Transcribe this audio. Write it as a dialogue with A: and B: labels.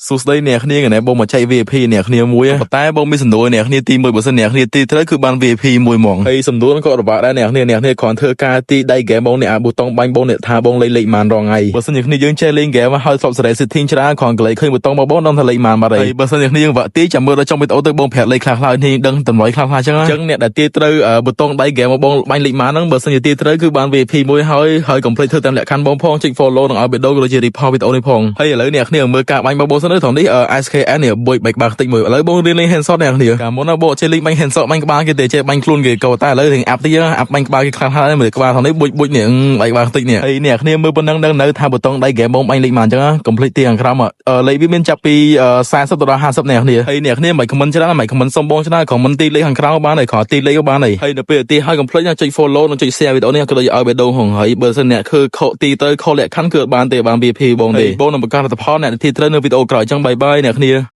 A: សួស្តីអ្នកគ្នាថ្ងៃនេះបងមកចែក VIP អ្នកគ្នាមួយប៉ុន្តែបងមានសំណួរអ្នកគ្នាទី1បើសិនអ្នកគ្នាទីត្រូវគឺបាន VIP មួយហ្មងហើយសំណួរហ្នឹងក៏របាក់ដែរអ្នកគ្នាអ្នកគ្នាគ្រាន់ធ្វើការទីដៃហ្គេមបងអ្នកអាប៊ូតុងបាញ់បងអ្នកថាបងលេខលេខម៉ានរងថ្ងៃបើសិនជាគ្នាយើងចេះលេងហ្គេមហើយធ្លាប់សេរី setting ច្រើនគ្រាន់កលេចឃើញប៊ូតុងបងបងដឹងថាលេខម៉ានបាត់ហើយបើសិនជាគ្នាយើងវាក់ទីចាំមើលដល់ចុងវីដេអូទៅបងប្រាប់លេខខ្លះៗនេះដឹងតម្លៃខ្លះៗចឹងអញ្ចឹងអ្នកដែលទីត្រូវប៊ូតុងដៃហ្គេមបងបាញ់លេខម៉ានហ្នឹងបើសិនជាទីត្រូវគឺបាន VIP មួយហើយហើយកុំភ្លេចធ្វើតាមលក្ខខណ្ឌបងផងចុច follow និងឲ្យវីដេអូក៏ដូចជា report វីដេអូនេះផងហើយឥឡូវអ្នកគ្នាមើលការបាញ់បងបងសិនទៅត្រង់នេះ SKN នេះបុយបែកបាក់តិចមួយឥឡូវបងរៀនលេង headshot អ្នកគ្នាកាលមុនណាបងចេះលេងបាញ់ headshot បាញ់ក្បាលគេទេចេះបាញ់ខ្លួនគេក៏តែឥឡូវរៀងអាប់តិចអាប់បាញ់ក្បាលគេខ្លះហើយមើលក្បាលត្រង់នេះបុយបុយនេះបែកបាក់តិចនេះហើយអ្នកគ្នាមើលប៉ុណ្ណឹងដឹងនៅថាប៊ូតុងដៃហ្គេមបងបាញ់លេខម៉ានអញ្ចឹងកុំភ្លេចទីខាងក្រោមលេខវាមានចាប់ពី40ទៅដល់50អ្នកគ្នាហើយអ្នកគ្នាមិន comment ច្រើនមិន comment សុំបងច្រើន comment ទីលេខខាងក្រោមបានហើយគ្រាន់ទីលេខក៏បានហើយហើយនៅពេលទីហើយកុំភ្លេចចុច follow និងចុច share វីដេអូនេះក៏ដូចឲ្យបេះដូងហងហើយបើសិនអ្នកគឺខកទីទៅខលលក្ខខណ្ឌគឺអត់បានទេបាន VIP បងទេបងនឹងបង្កើតលទ្ធផលអ្នកទីត្រូវនៅវីដេអូក្រោយអញ្ចឹង bye bye អ្នកគ្នា។